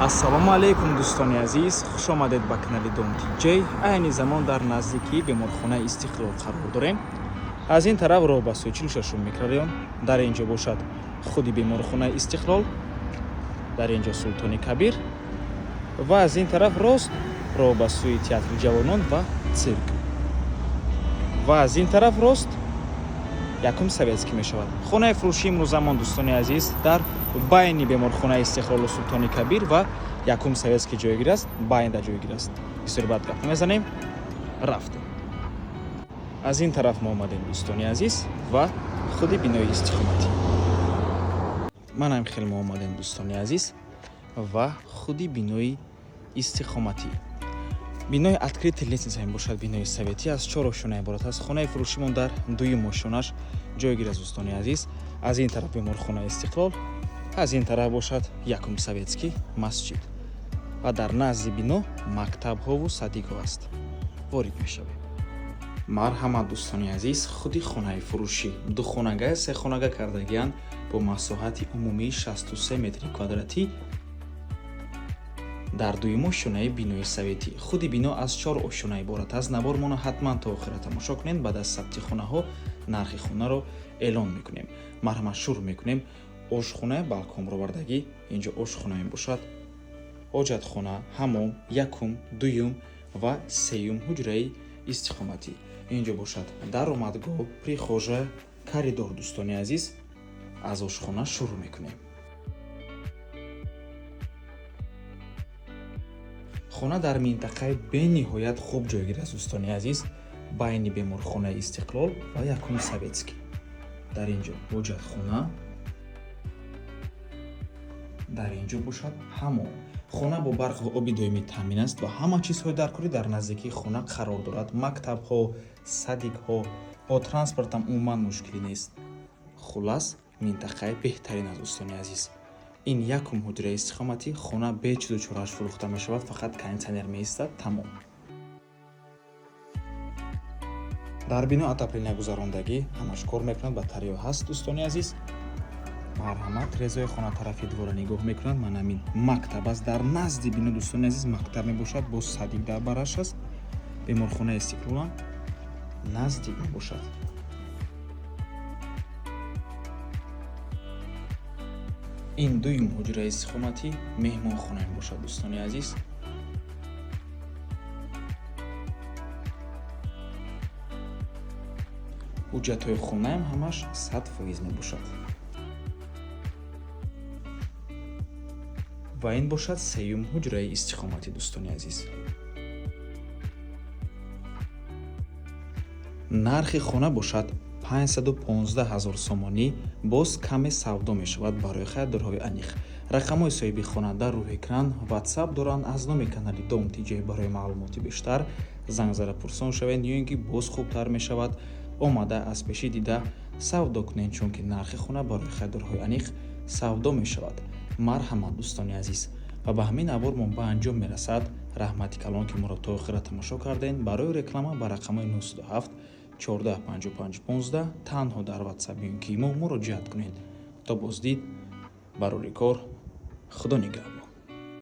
Ассалому алайкум, дӯстони азиз, хуш омадед ба канали Дом Тиҷей. Айни замон дар наздикии беморхонаи Истиқлол қарор дорем. Аз ин тараф роҳ ба сӯи 46-ум микрорайон, дар ин ҷо бошад худи беморхонаи Истиқлол, дар ин ҷо Султони Кабир ва аз ин тараф рост роҳ ба сӯи Театри ҷавонон ва цирк ва аз ин тараф рост Якум Советский мешавад. Хонаи фурӯшии имрӯзамон, дӯстони азиз, дар байни беморхонаи Истиқлолу Султони Кабир ва Якум Советский ҷойгир аст, байнда ҷойгир аст. Бисёр баъд гап мезанем, рафтем. Аз ин тараф мо омадем, дӯстони азиз, ва худи бинои истиқоматӣ. Манам хел мо омадем, дӯстони азиз, ва худи бинои истиқоматӣ. Бинои открытый лестница мебошад. Бинои советӣ аз чор ошёна иборат аст. Хонаи фурӯшимон дар дуюм ошёнаш ҷойгир аст, дӯстони азиз. Аз ин тараф беморхонаи Истиқлол, аз ин тараф бошад Якум Советский, масҷид ва дар назди бино мактабҳову садикҳо аст. Ворид мешавем. Марҳамат, дӯстони азиз, худи хонаи фурӯшӣ духонага, сехонага кардагианд бо масоҳати умумии 63 метри квадратӣ дар дуюм ошёнаи бинои советӣ. Худи бино аз чор ошёна иборат аст. Навормоно ҳатман то охира тамошо кунед. Баъд аз сабти хонаҳо нархи хонаро эълон мекунем. Марҳамат, шурӯъ мекунем. Ошхона, балкон баровардагӣ, инҷо ошхона мебошад, ҳоҷатхона, ҳамом, якум, дуюм ва сеюм ҳуҷраи истиқоматӣ. Инҷо бошад даромадгоҳ, прихожая, коридор. Дӯстони азиз, аз ошхона шурӯъ мекунем. Хона дар минтақаи бениҳоят хуб ҷойгир аст, дӯстони азиз, байни беморхонаи Истиқлол ва Якум Советский. Дар ин ҷо ҳоҷатхона, дар ин ҷо бошад ҳамом. Хона бо барқу оби доимӣ таъмин аст ва ҳама чизҳои даркорӣ дар наздикии хона қарор дорад: мактабҳо, садикҳо, бо транспортам умуман мушкилӣ нест. Хуллас, минтақаи беҳтарин аст, дӯстони азиз. Ин якум ҳуҷраи истиқоматӣ. Хона бечизу чорааш фурӯхта мешавад, фақат кондитсионер меистад, тамом. Дар бино отопления гузарондагӣ, ҳамаш кор мекунад, батарея ҳаст, дӯстони азиз. Марҳамат, трезои хона тарафи двора нигоҳ мекунад. Ман ҳамин мактаб аст дар назди бино, дӯстони азиз, мактаб мебошад, боз садик дар бараш аст, беморхонаи Истиқлолам наздик мебошад. Ин дуюм ҳуҷраи истиқоматӣ, меҳмонхона мебошад, дӯстони азиз. Ҳуҷҷатҳои хонаам ҳамаш 100% мебошад. Ва ин бошад сеюм ҳуҷраи истиқоматӣ, дӯстони азиз. Нархи хона бошад 515 ҳазор сомонӣ, боз каме савдо мешавад. Барои харидорҳои аниқ рақамҳои соҳиби хона дар рӯи экран, Ватсап доранд. Аз номи канали Дом Тиҷей барои маълумоти бештар занг зада пурсон шавед ё ин ки боз хубтар мешавад омада аз пешӣ дида савдо кунед, чунки нархи хона барои харидорҳои аниқ савдо мешавад. Марҳамат, дӯстони азиз, ва ба ҳамин навормон ба анҷом мерасад. Раҳмати калон, ки моро то охира тамошо кардем. Барои реклама ба рақамҳои 907 14 55 15 танҳо дар Ватсап ё ин ки имо муроҷиат кунед. То боздид, барори кор, Худо нигаҳбон.